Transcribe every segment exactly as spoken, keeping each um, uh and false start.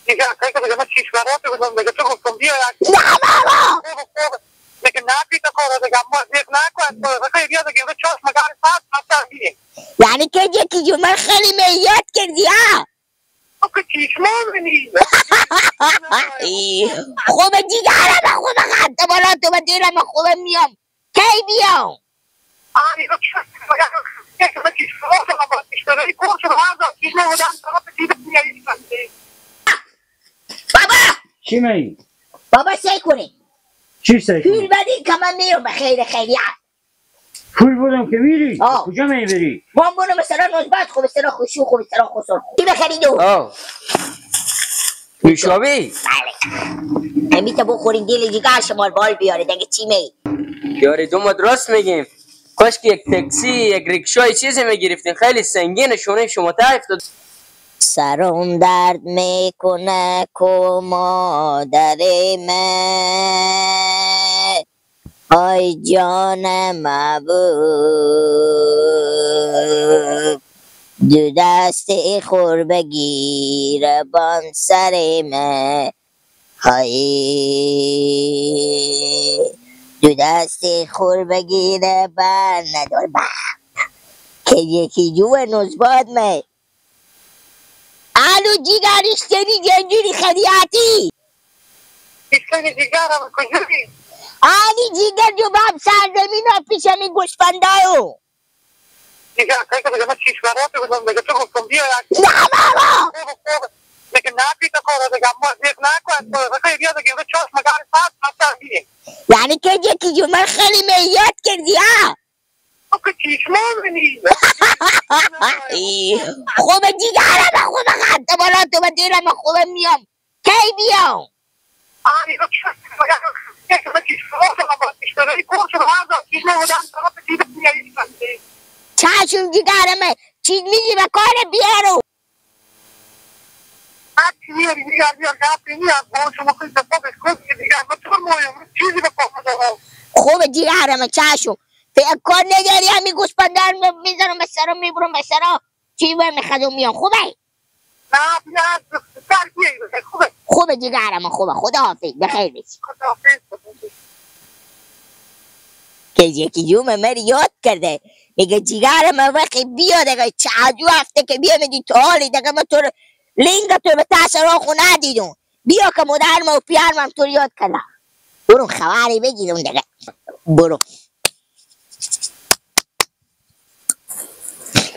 دیگه، کسی دیگه من چیش برات بودم، دیگه تو گفتم بیا یک نه بابا! خوب، خوب. دیگه نه پیتا کارا دیگه، اما ذکر نکن، تو خیلی دیگه، به چاش مگه ساعت هفته می‌ریم. یعنی که یکی جو من خیلی می یاد کردی، ها؟ تو که چشمان می‌بینی. ای، خوب دیگه، آره، به خوب قد بالا تو به دلم خوب میام. کی بیام؟ آره، تو که، تو که، تو که، تو که، بابا! چی می‌گی؟ بابا، سعی کنی. چی سعی کنی؟ پول بدی که من میرم به خیر خیریت. پول بدم که میری؟ آه. کجا می‌بری؟ ما هم برم مثلاً نوزباد خو، مثلاً خوشو خو، مثلاً خسر خو. چی بخری دو؟ آه. نوشابه؟ بله. امی تا بخورین دل جگر شما بال بیاره، دیگه چی می؟ یاری دو ما درست می‌گیم. کاش که یک تاکسی، یک ریکشای چیزی می‌گرفتین. خیلی سنگینه، شونه شما تا افتاد. سرم درد می‌کنه کو مادر من، آی جان محبوب، دو دست خور بگیر بان سر من. های، دو دست خور بگیره بر ندار. به، که یکی جو نوزباد می. الو جیگر، اشتری جنجوری خریاتی. اشتری جیگر هم کجوری؟ آلی جیگر جو باب سرزمین ها پیش همی گوسفندایو. دیگه، کسی دیگه من چیش برات بودم، دیگه تو گفتم بیا یک نه بابا! خوب، خوب. دیگه نه پیتا کارا دیگه، اما ذکر نکن، تو خیلی دیگه، به چاش مگه ساعت هفته می‌ریم. یعنی که یکی جو من خیلی می یاد کردی، ها؟ تو که چشمان می‌بینی. ای، خوب دیگه، آره، به خوب قد بالا تو به دلم خوب میام. کی بیام؟ آره، تو که، تو که، تو که، تو که، چشمان می‌بینی. چشم دیگه، آره، من چیز می‌گی به کار بیارو. هر چی میاری، میاری، میاری، گپ نیست. با شما خیلی دفعه بهش گفت که دیگه همه تو مایم، چیزی به پا ندارم. خوبه جیگرم، چشم. فکر کن نداری، همی گوسپندان می‌ذارم به سرا، می‌برم به سرا. چی به می‌خواد و میام، خوبه؟ نه، بیا، سر بیایی، خوبه. خوبه جیگرم، خوبه. خداحافظ، بخیر باشی. خداحافظ. که یکی جو مه مر یاد کرده. میگه جیگر مه وقتی بیا دگه چه عجو هفته که بیا میگی تو حالی دگه من تو رو لینگ تو به تاس را خو ندیدم. بیا که مادر مه و پیار مه تو رو یاد کنه. برو خبری بگیرم دگه. برو.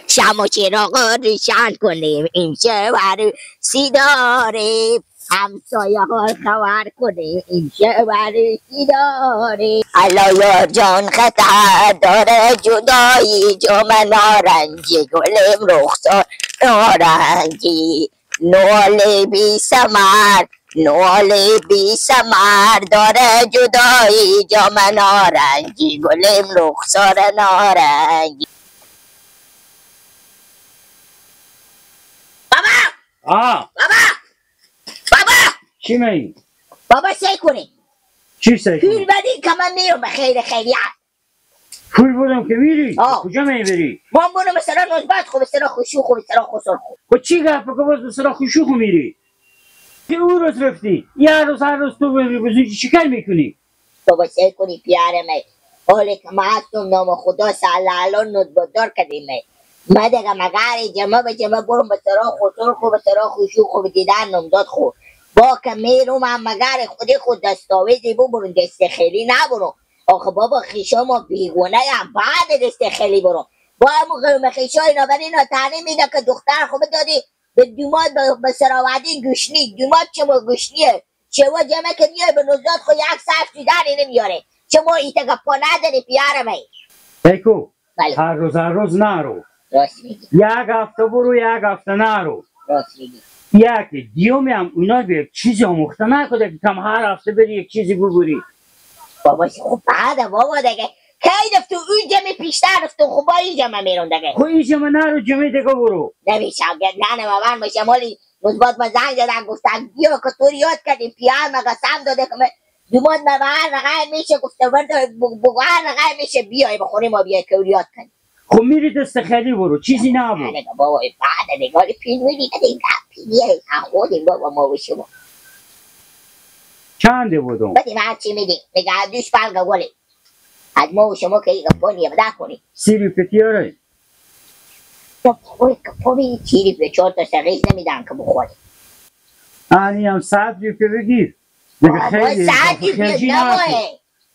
شمع و چراغا روشن کنیم، امشب عروسی داریم. همسایه ها خبر کنیم، امشب عروسی داریم. الله یار جان خطر داره، جدایی جام نارنجی، گلیم رخسار نارنجی. ناله بی ثمر، ناله بی ثمر داره، جدایی جام نارنجی، گلیم رخسار نارنجی. بابا! آه. بابا! بابا! چی می‌گی؟ بابا، سعی کنی. چی سعی کنی؟ پول بدی که من میرم به خیر خیریت. پول بدم که میری؟ آه. کجا می‌بری؟ ما هم برم مثلاً نوزباد خو، مثلاً خوشو خو، مثلاً خسر خو. خو چی گپ که باز مثلاً خوشو خو میری؟ که او روز رفتی، یا روز هر روز تو بری بزنی چی کار می‌کنی؟ بابا، سعی کنی پیارمه. حالی که ما هستم نام خدا سلالان نوزباددار کردیمه. ما دگه مگری جمعه به جمعه برم به سرا خسر خو، به سرا خوشو خو، به دیدن نامزاد خو. با که میرم هم مگری خودی خو دستاویزی ببرم، دست خیلی نبرم. آخه بابا، خیشا ما بیگونه هم بعد دست خیلی برو. با همون قوم خیشا اینا بر اینا تنه می‌ده که دختر خو بدادی به دوماد، به، به سراوردی گوشنی. دوماد چه ما گوشنیه؟ چه و جمعه که میای به نوزاد خو یک صف دیدن اینه میاره. چه ما ایتا گپا نداری پیارمه. ایکو، بله. هر روز، هر روز نرو. راست می‌گی. یک هفته برو، یک هفته نرو. راست می‌گی. یک دیومی هم اونا به یک چیزی آموخته نکده که کم هر هفته بری یک چیزی ببری. بابا، خب بعد بابا دگه. کی رفتو او جمع پیشتر رفتو، خب با این جمع میرون دگه. خب این جمع نرو، جمع دگه برو. نمی‌شه، اگر نه، نه، من به شمالی نوزباد ما زنگ زدن، گفتن بیا که تو رو یاد کردیم، پیار ما قسم داده که من دوماد ما به هر رقم می‌شه، گفته ورد ب-، بگو هر رقم می‌شه بیای، به خونه ما بیای که او رو یاد کنیم. خو میری دست خالی برو، چیزی نبو. نه بابا، بعد نگاه فیلم می‌بینه، دیگه پیریه، خودی بابا، ما و شما. چنده بودم؟ بدیم هر چی می‌دیم، دیگه دوش بلگه گلی. از ما و شما که این گپا نیه، بدن کنی. سی روپیه تیاره. تو پوری که پوری سی روپیه، چهار تا سه غیز نمی‌دن که بخوری. آنی هم صد روپیه بگیر. دیگه بابا، خیلی صد روپیه خرجی نبوه. نکن.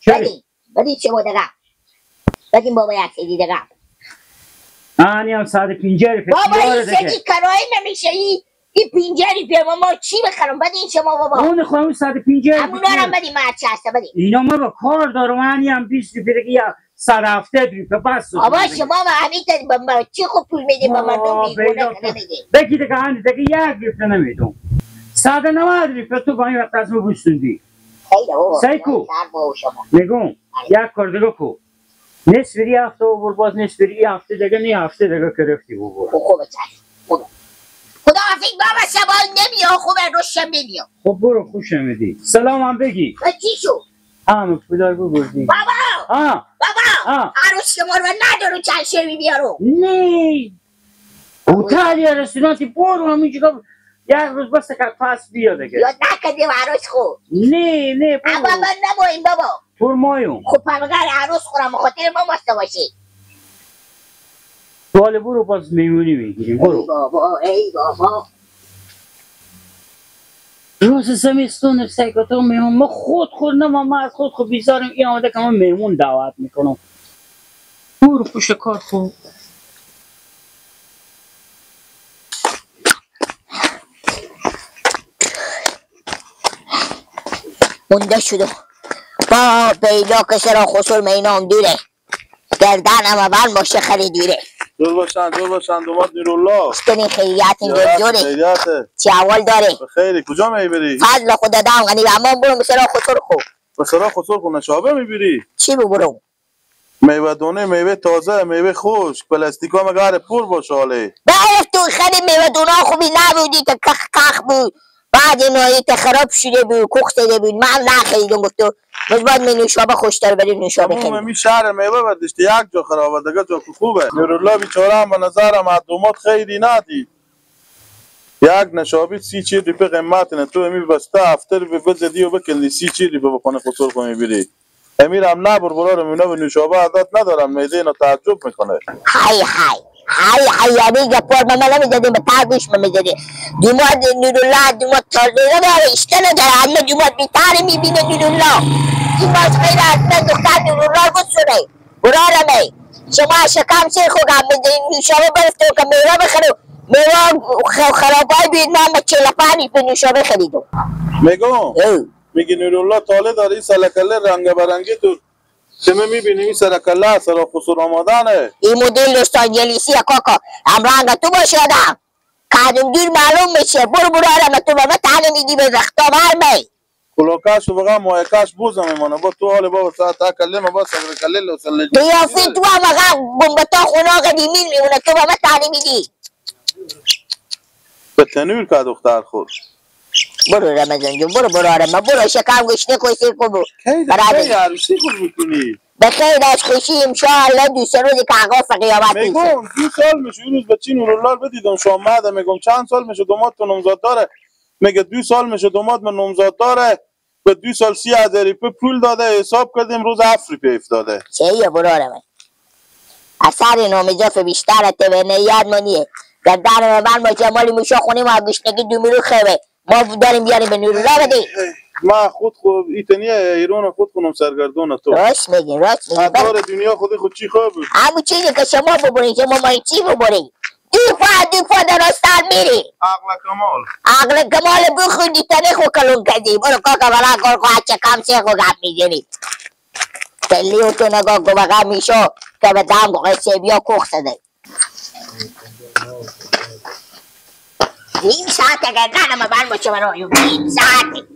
چرا؟ بدیم. بدین شما دقیقه. بدین بابا یک سری دقیقه. آنی هم صد و پنجاه روپیه بابا، تیاره این دیگه. سری کرایه نمیشه، این، این پنجاه روپیه ما، ما چی بخرم؟ بدین شما بابا. اون خواهم صد و پنجاه روپیه همونا رو تیاره. بدین، ما هر چی هسته بدین. اینا ما با کار دارم، آنی هم بیست روپیه دیگه یا صد و هفتاد روپیه، بس شد بابا، دیگه. شما ما همین تا با، با چی خوب پول میدین با مردم آه، بیگونه پیدا که کن. نمیدین؟ بگی دیگه، آنی دیگه یک روپیه نمیدم. صد و نود روپیه تو با این وقت از ما بوستوندی. خیلی بابا، سعی کو. سر با شما. نگم، یک کار دیگه کو. نصف ری هفته ببر، باز نصف ری هفته دیگه، نی هفته دیگه گرفتی ببر. خب، خوبه چشم. خوبه. خداحافظ بابا، شبا نمیام، خوبه روشن نمیام. خب برو، خوش آمدی. سلام هم بگی. و چی شو؟ هم پولار ببردی. بابا! ها. بابا! ها. عروس شما رو ندارو چند شوی بیارو. نی. هتل یا رستورانتی برو همینجا. یک روز بس که پس بیا دیگه. یاد نکردیم عروس خو. نه، نه، برو. اما من نبایم بابا. برو مایم. خب پرگار عروس خورم خاطر ما ماسته باشی. باله برو باز میمونی می‌گیریم، برو. ای بابا، ای بابا. روز زمستون سیکاتو میمون، ما خود خور نما، ما از خود خود بیزارم، این آمده که ما میمون دعوت می‌کنم. برو پشت کار خو. مونده شدم. با بیلا که سرا خسر مینام دوره. گردن همه بند باشه خیلی دیره. جور باشن، جور باشن، دومات نورالله. چطوری خیریت این زیارت، دکتری؟ خیریته. چی احوال داره؟ خیلی، کجا می‌بری؟ فضل خدا دام غنی و امان برو به سرا خسر خو. به سرا خسر خو نشابه می‌بری؟ چی ببرم؟ میوه دونه، میوه تازه، میوه خشک، پلاستیکا مگه پر باشه حاله. بعد تو خیلی میوه دونه خوبی نبودی که کخ کخ بود. بعد اینا ای که خراب شده بود، کوخ شده بود. من نخریدم، گفت تو باز باید می نوشابه خوشتر بری نوشابه تمام خیلی. می شهر میوه برداشته، یک جا خرابه، دیگه جا که خوبه. نورالله بیچاره هم به نظرم از دومات خیلی ندید. یک نشابی سی چیر روپیه قیمت نه، تو امی بسته هفته روپیه بزدی و بکندی، سی چیر روپیه بخونه خسر خو می‌بری. امیر هم نه بربرار میونه به نوشابه عادت ندارن، معده اینا تعجب می‌کنه. های های، های های، یعنی گپار ما نمی‌زدیم، به تر گوش ما می‌زدیم. دوماد نورالله، دوماد تازه نداره، اشته نداره، همه دوماد بیتر می‌بینه نورالله. این باز غیر از من دختر نورالله گفت شده. برارمه، شما شکم سیر خو گم می‌زنید، نوشابه برفتو که میوه بخرو، میوه خ-، خرابای بید، من به چهل و پنج به نوشابه خریدم. میگم، او. میگه نورالله طالع داره، این سر کله رنگ برنگی تو، که من می‌بینم این سر کله سر خسر آمدنه. این مدل لس آنجلسی کاکا، هم رنگ تو باشه آدم. کدوم دیر معلوم می‌شه، برو برو آدم تو بابا تعلیم می‌دی به رختا بر می. کلاکش و بغا مایکش بوزم میمانه. با تو حال بابا ساعت کله ما با سر کله لس آنجلسی. قیافه تو هم آقا بمبتا خوناق دیمین میمونه، تو بابا تعلیم می‌دی. به تنور که دختر خور. برو رمضان جون، برو، برو آرام، برو شکم گشنه کو سیر کو برو. کی ده، برادر. کی عروسی خود می‌کنی؟ به خیر، از خوشی، انشاءالله دو سه روزی که آقا فقیه آباد می‌شه. می‌گم، دو سال می‌شه، اون روز بچین نورالله رو بدیدم، شام مده، می‌گم، چند سال می‌شه دومات تو نامزاد داره؟ میگه، دو سال می‌شه دومات من نامزاد داره. به دو سال سی هزار روپیه پول داده، حساب کردیم روز هفت روپیه افتاده. صحیحه برارم. اثر نام اضافه بیشتر ته به نیت ما نیه. گردن ما بند باشه، مالی موشا خونی ما گشنگی دو میلیون خیبه. ما داریم بیاریم به نورالله بده. ما خود خو ایتنی ایران خود خونم سرگردان تو. راست میگی، راست میگی. از بله. کار دنیا خودی خود چی خواه بود؟ همون چیزی که شما ببرین، شما ما چی ببرین؟ دو پا، دو پا درستر می‌ری. عقل کمال. عقل کمال بخوندی، تنه خو کلون کردی. برو کاکا بلا کار خو، هچه کم سه خو گپ می‌زنی. تلی و تو نگاه گو بقا میشو که به دام گو قصه بیا کوخ سده. نیم ساعت اگر نه، ما بر مچه برو، نیم ساعت.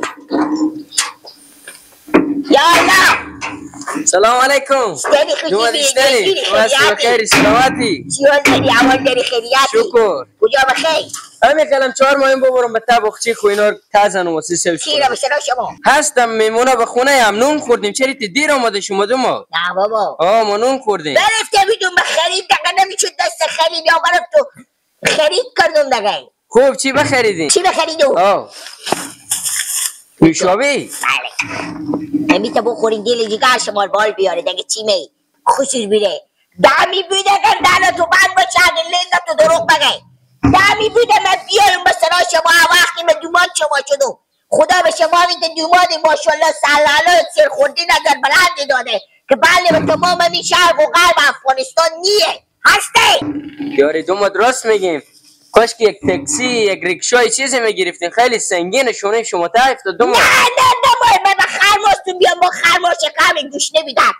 یا الله. سلام علیکم. اشتری خوشی دومد بی، اشتری. اشتری خیریاتی. خیری سلامتی. چیون داری، اول داری خیریاتی. شکر. کجا بخیر؟ همین قلم چهار ماهیم ببرم به تب اخچی خو اینا تازن و واسه سوش چی کنم. رو به سر شما؟ هستم میمونا به خونه هم نون خوردیم. چری تی دیر آمده شما دو ما؟ نه بابا. آه، ما نون خوردیم. برفته بیدون به خیر. این دقیقه نمی‌شد دست خرید یا برفت و خرید کردم دقیقه. خوب، چی بخریدین؟ چی بخریدو؟ آه. نوشابی؟ بله. امی تا بخورین، دل جگر شما بال بیاره، دگه چی می؟ خوشش بیره. دمی بوده اگر دهن تو بند باشه، اگر لنگ تو دروغ بگه. دمی بوده من بیارم به سرای شما، وقتی من دومان شما شدم. خدا به شما می‌ده دومان ماشاءالله سلالای سرخوردی نظر بلندی داده که بله به تمام این شرق و غرب افغانستان نیه. هسته. یاری دوماد راست میگیم. کاش که یک تاکسی، یک ریکشای چیزی می‌گرفتین. خیلی سنگینه، شونه شما ته افتاد دوماد. نه، نه، نه، باید من به خرماستون بیام، با خرماش کمی گوش نمیدم.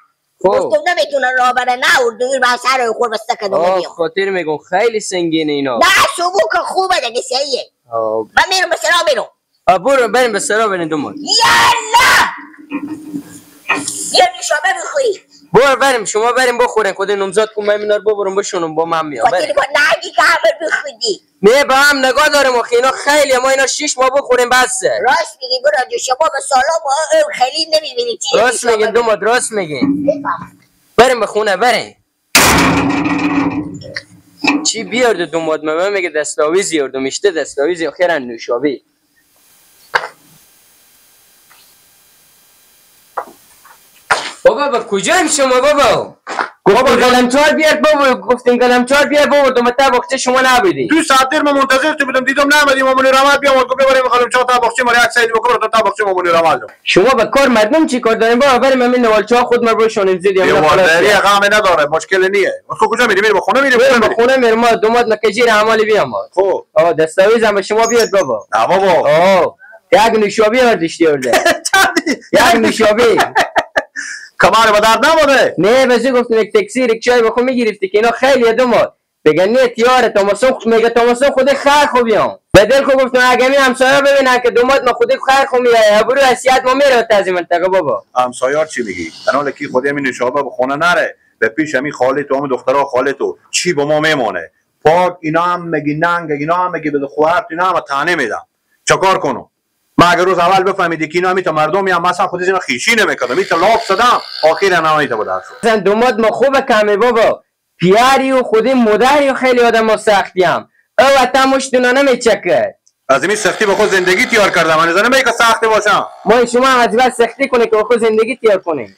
خب. گفتم نمی‌تونه راه بره، نه، اردویر بر سر خور بسته کدوم آه، میام. خاطر می‌گم، خیلی سنگینه اینا. نه، سبوک خوبه دیگه، صحیحه. آه. من می‌رم به سرا می‌رم. آه، برو بریم به سرا بریم دوماد. یالا! یه نوشابه بخوری. برو بریم، شما بریم بخورین. خود نمزاد کو من اینا رو ببرم بشونم با من میام. خاطر بریم. با نگی که همه بخوردی. نه، با هم نگاه دارم آخه، اینا خیلی، ما اینا شیش ماه بخوریم بسه. راست میگی برو جو، شما به سالا ما ام خیلی نمی‌بینی. چی راست نوشابه میگین بخوری؟ دوماد، راست میگین. بفهم. بریم به خونه، بریم. چی بیارده دوماد؟ من میگه دستاویز یاردم، اشته دستاویز یا خیرن نوشابی. بابا، به کجایم شما بابا؟ گفتیم بابا، قلمچار بیار بابا، گفتیم قلمچار بیار بابا، تو متا باغچه شما نبودی. دو ساعت دیر من منتظر تو بودم، دیدم نامدی، مامون رمضان بیام، گفت ببریم قلمچار تا باغچه، مالی یک سید بکن تا باغچه مامون رمضان. شما به کار مردم چی کار دارین؟ با بریم همین نوالچه ها خود ما بشونیم زیر یه همین وارداری خلاص. غم نداره، مشکل نیه. تو کجا می‌ری؟ می‌ری به خونه می‌ری؟ بریم به خونه می‌رم، ما دوماد مکجیر اعمالی بیام. خب. آه، دستاویز هم به شما بیاد بابا. نه بابا. آه، یک نوشابی آوردیشتی ارده. چندی؟ یک نوشابی. کمر به درد نباره. نه، بزی گفتم یک تاکسی ریکشای به خود می‌گرفتی که اینا خیلی دوماد. بگه نه تیاره، تامسون خ-، میگه تامسون خودی خر خو بیام. به دل خو گفتم اگه می همسایه ببینن که دوماد ما خودی خر خو میایه، برو حیثیت ما میره تا از این منطقه بابا. همسایار چی میگی؟ تنها لکی خودی همین نوشابه به خونه نره، به پیش همین خاله تو، همین دخترها خاله تو، چی به ما میمانه؟ پاک اینا هم میگی ننگ، اینا هم میگی بده خواهر، اینا هم تنه میدم. چه کار کنم؟ من اگه روز اول بفهمیدی که اینا میته مردمی هم مثلا خودی اینا خیشی نمیکردم، میته لاف زدم، آخر اینا میته بود هر شد. مثلا دوماد ما خوبه کمی بابا. پیاری و خودی مادری و خیلی آدم سختی هم. او وطن مش دونه نمیچکه. از این سختی به خود زندگی تیار کردم، من زنم که سختی باشم. ما شما هم از بس سختی کنه که به خود زندگی تیار کنه.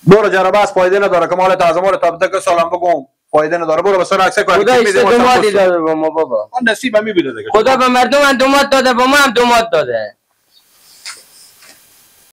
برو جرا بس فایده نداره که مال تازه مال تا بده که سلام بگم. فایده نداره. برو به سر عکسه کار خدا کیت اشته می‌ده، ما دومادی شما داده با ما بابا. آن نصیب همی بوده دیگه. خدا به مردم هم دوماد داده، با ما هم دوماد داده.